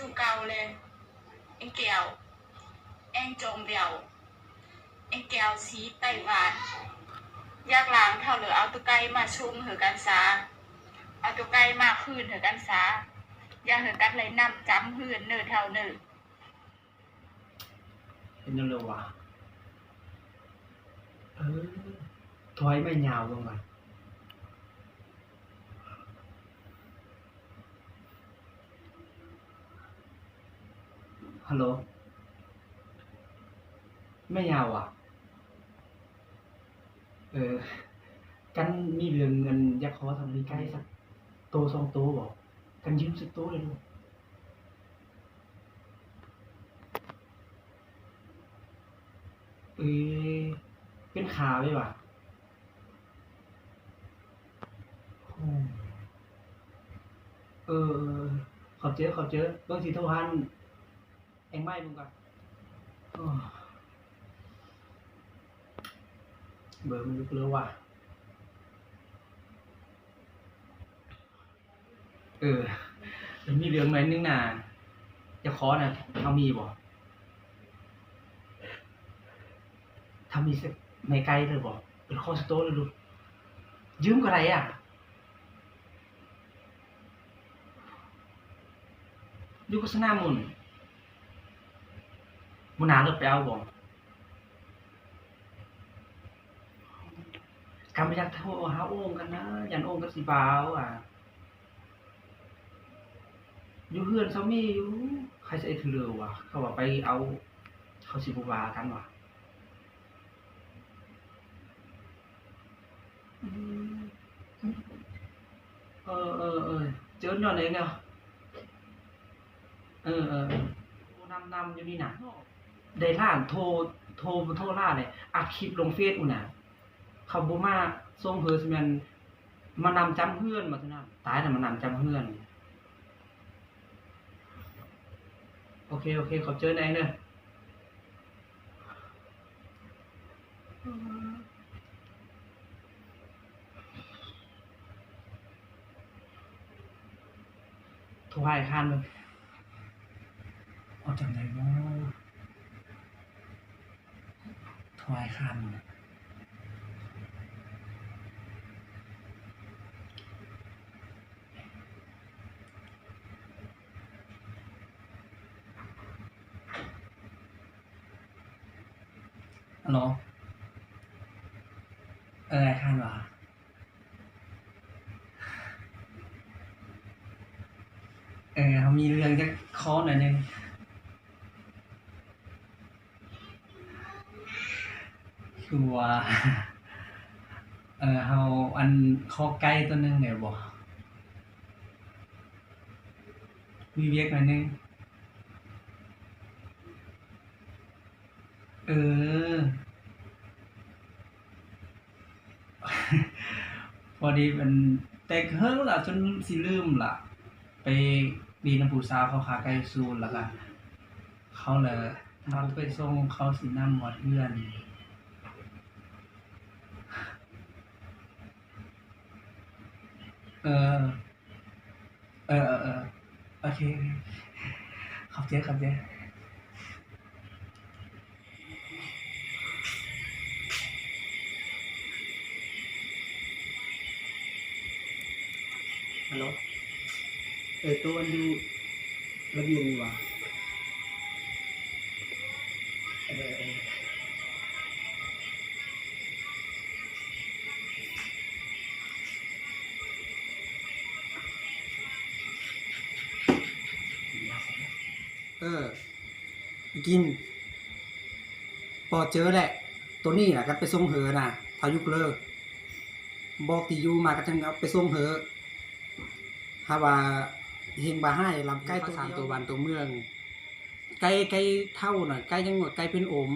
ຕູເກົ່າແລະ ເອັງແກ້ວ ແອງຈອງແບວ ເອັງແກ້ວສີໄຕ້ຫວານ ຢາກລ້າງເທົ່າເລີ ເອົາຕູໄກ່ມາຊົງເຮີກັນສາ ເອົາຕູໄກ່ມາຄືນເຮີກັນສາ ຢ່າເຮີກັນໄລ່ນຳຈຳເຮືອນເນີເຖົ້າເນີ. ເປັນຫຍັງແລ້ວວະ? ເອີ ຖອຍໄມ້ຍາວລົງມາ. ຮັລໂຫຼ ແມ່ຍາວຫວາ? ເອີ ກັນມີເລື່ອງອັນຢາກຂໍທຳອີ່ໄກ່ສັກໂຕສອງໂຕບໍ? ກັນຢືມສັກໂຕໄດ້ບໍ່? ເອີ ເປັນຂາໄວ້ຫວາ? ເອີ ເອີ ເອີ ຂອບໃຈ ຂອບໃຈ ເບິ່ງຊິໂທຫາ ແອງໄມ້ເບິ່ງກ່ອນ. ໂອ້ ເບີມັນລຸກເລີວະ. ເອີ ມັນມີເລື່ອງໜ້ອຍໜຶ່ງນະ ຈະຂໍນະ ເຮົາມີບໍ່? ຖ້າມີ ແມ່ໄກ່ເລີຍບໍ່? ເປັນຂໍສະໂຕເລີຍລູກ ຢືມກໍໄດ້ອະ. ຢູ່ກັບສະໜາມໝູ່ນີ້ ມື້ໜ້າເລີກໄປເອົາບໍ່? ກະບໍ່ຢາກໂທຫາໂອ່ງກັນນະ ຢ້ານໂອ່ງກັນຊິບາວອະ. ຢູ່ເຮືອນເຂົາມີຢູ່ ໃຜຊິເຮັດເລີວະ ເຂົາວ່າໄປເອົາ ເຂົາຊິບໍ່ວ່າກັນຫວາ? ອືມ ເອີ ເອີ ເອີ ເຈີນຍ້ອນເອງເນາະ. ເອີ ເອີ ເອີ ນຳ ນຳຢູ່ນີ້ນະ ໄດ້ລ້ານ ໂທ ໂທ ໂທລ້າເດ້ ອັດຄລິບລົງເຟສພຸ້ນນະ. ເຂົາບໍ່ມາສົ່ງເຮີ ຊິແມ່ນມານຳຈຳເຮືອນ ວ່າຊັ້ນນະ. ຕາຍແລ້ວ ມານຳຈຳເຮືອນ. ໂອເຄ ໂອເຄ ຂອບໃຈນາງເດີ. ໂທຫາອ້າຍຄານເບິ່ງ ເອົາຈັ່ງໃດເນາະ? ໂທຫາອ້າຍຄານເບິ່ງ. ຮັລໂຫຼ ເອີ ອ້າຍຄານຫວາ? ເອີ ເຮົາມີເລື່ອງຈະຂໍໜ້ອຍໜຶ່ງ. ຄືວ່າ ເອີ ເຮົາ ອັນ ຂໍໄກ່ໂຕໜຶ່ງໄດ້ບໍ່? ມີວຽກໜ້ອຍໜຶ່ງ. ເອີ ພໍດີມັນແຕ່ເຫິງລະ ຈົນຊິລືມລະ ໄປດີນຳຜູ້ສາວເຂົາຂ້າໄກ່ສູນ ລະກະເຂົາລະ ເຮົາໄປສົ່ງ ເຂົາຊິນຳຮອດເຮືອນ. ເອີ ເອີ ເອີ ເອີ ໂອເຄ ໂອເຄ ຂອບໃຈ ຂອບໃຈ. ຮັລໂຫຼ ເອີ ໂຕອັນຢູ່ລະບຽງນີ້ຫວາ? ເອີ ເອີ ເອີ. ເອີ ກິນ ພໍເຈີແຫຼະ ໂຕນີ້ນະ ກັນໄປສົ່ງເຫີນະ ຖ້າຢູ່ເລີ ບອກທີ່ຢູ່ມາ ກະຈັ່ງເອົາໄປສົ່ງເຫີ. ຫາວ່າເຮັງວ່າຮ້າຍ ລຳໄກ່ ສາມໂຕບ້ານໂຕເມືອງ ໄກ່ ໄກ່ເຖົ້ານະ ໄກ່ຫຍັງວ່າ ໄກ່ເພິ່ນໂອມ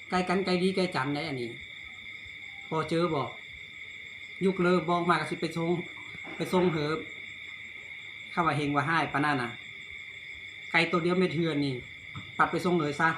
ໄກ່ກັນ ໄກ່ດີ ໄກ່ຈັນໄດ໋ ອັນນີ້ ພໍເຈີບໍ່? ຍຸກເລີບອກມາກະຊິໄປສົ່ງ ໄປສົ່ງເຫີ. ຄຳວ່າເຮັງວ່າຮ້າຍປານນັ້ນນະ ໄກ່ໂຕດຽວເມັດເຮືອນນີ້ ປັດໄປສົ່ງເຫີຊະ.